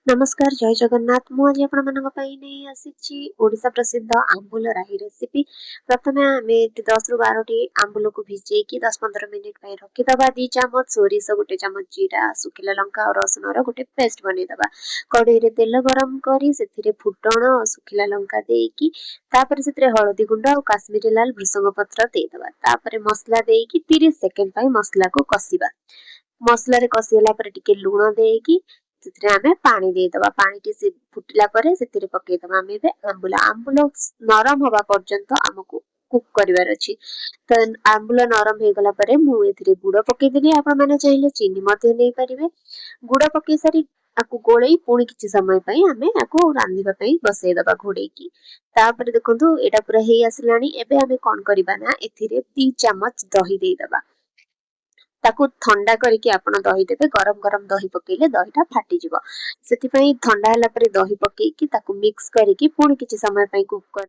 ନମସ୍କାର, ଜୟ ଜଗନ୍ନାଥ। ମୁଁ ଆଜି ଆପଣମାନଙ୍କ ପାଇଁ ନେଇ ଆସିଛି ଓଡ଼ିଶା ପ୍ରସିଦ୍ଧ ଆମ୍ବୁଲ ରାହି ରେସିପି। ପ୍ରଥମେ ଆମେ 10ରୁ 12ଟି ଆମ୍ବୁଲକୁ ଭିଜେଇକି 10-15 ମିନିଟ୍ ପାଇଁ ରଖିଦେବା। 2 ଚାମଚ ସୋରିଷ, 1 ଚାମଚ ଜିରା, ଶୁଖିଲା ଲଙ୍କା ଆଉ ରସୁଣର ଗୋଟେ ପେଷ୍ଟ ବନେଇଦେବା। କଡ଼େଇରେ ତେଲ ଗରମ କରି ସେଥିରେ ଫୁଟଣ ଆଉ ଶୁଖିଲା ଲଙ୍କା ଦେଇକି, ତାପରେ ସେଥିରେ ହଳଦୀ ଗୁଣ୍ଡ ଆଉ କାଶ୍ମୀରୀ ଲାଲ ଭୃଷଙ୍ଗ ପତ୍ର ଦେଇଦେବା। ତାପରେ ମସଲା ଦେଇକି 30 ସେକେଣ୍ଡ ପାଇଁ ମସଲାକୁ କଷିବା। ମସଲାରେ କଷିଗଲା ପରେ ଟିକେ ଲୁଣ ଦେଇକି ସେଥିରେ ଆମେ ପାଣି ଦେଇଦେବା। ପାଣିଟି ସେ ଫୁଟିଲା ପରେ ସେଥିରେ ପକେଇଦେବା ଆମେ ଏବେ ଆମ୍ବୁଲ। ଆମ୍ବୁଲ ନରମ ହବା ପର୍ଯ୍ୟନ୍ତ ଆମକୁ କୁକ୍ କରିବାର ଅଛି। ତ ଆମ୍ବୁଲ ନରମ ହେଇଗଲା ପରେ ମୁଁ ଏଥିରେ ଗୁଡ଼ ପକେଇଦେଲି। ଆପଣମାନେ ଚାହିଁଲେ ଚିନି ମଧ୍ୟ ନେଇପାରିବେ। ଗୁଡ଼ ପକେଇ ସାରି ଆକୁ ଗୋଳେଇ ପୁଣି କିଛି ସମୟ ପାଇଁ ଆମେ ଆକୁ ରାନ୍ଧିବା ପାଇଁ ବସେଇଦବା ଘୋଡେଇକି। ତାପରେ ଦେଖନ୍ତୁ, ଏଇଟା ପୁରା ହେଇ ଆସିଲାଣି। ଏବେ ଆମେ କଣ କରିବା ନା ଏଥିରେ 2 ଚାମଚ ଦହି ଦେଇଦବା। ତାକୁ ଥଣ୍ଡା କରିକି ଆପଣ ଦହି ଦେବେ। ଗରମ ଗରମ ଦହି ପକେଇଲେ ଦହିଟା ଫାଟିଯିବ। ସେଥିପାଇଁ ଥଣ୍ଡା ହେଲା ପରେ ଦହି ପକେଇକି ତାକୁ ମିକ୍ସ କରିକି ପୁଣି କିଛି ସମୟ ପାଇଁ କୁକ୍ କରି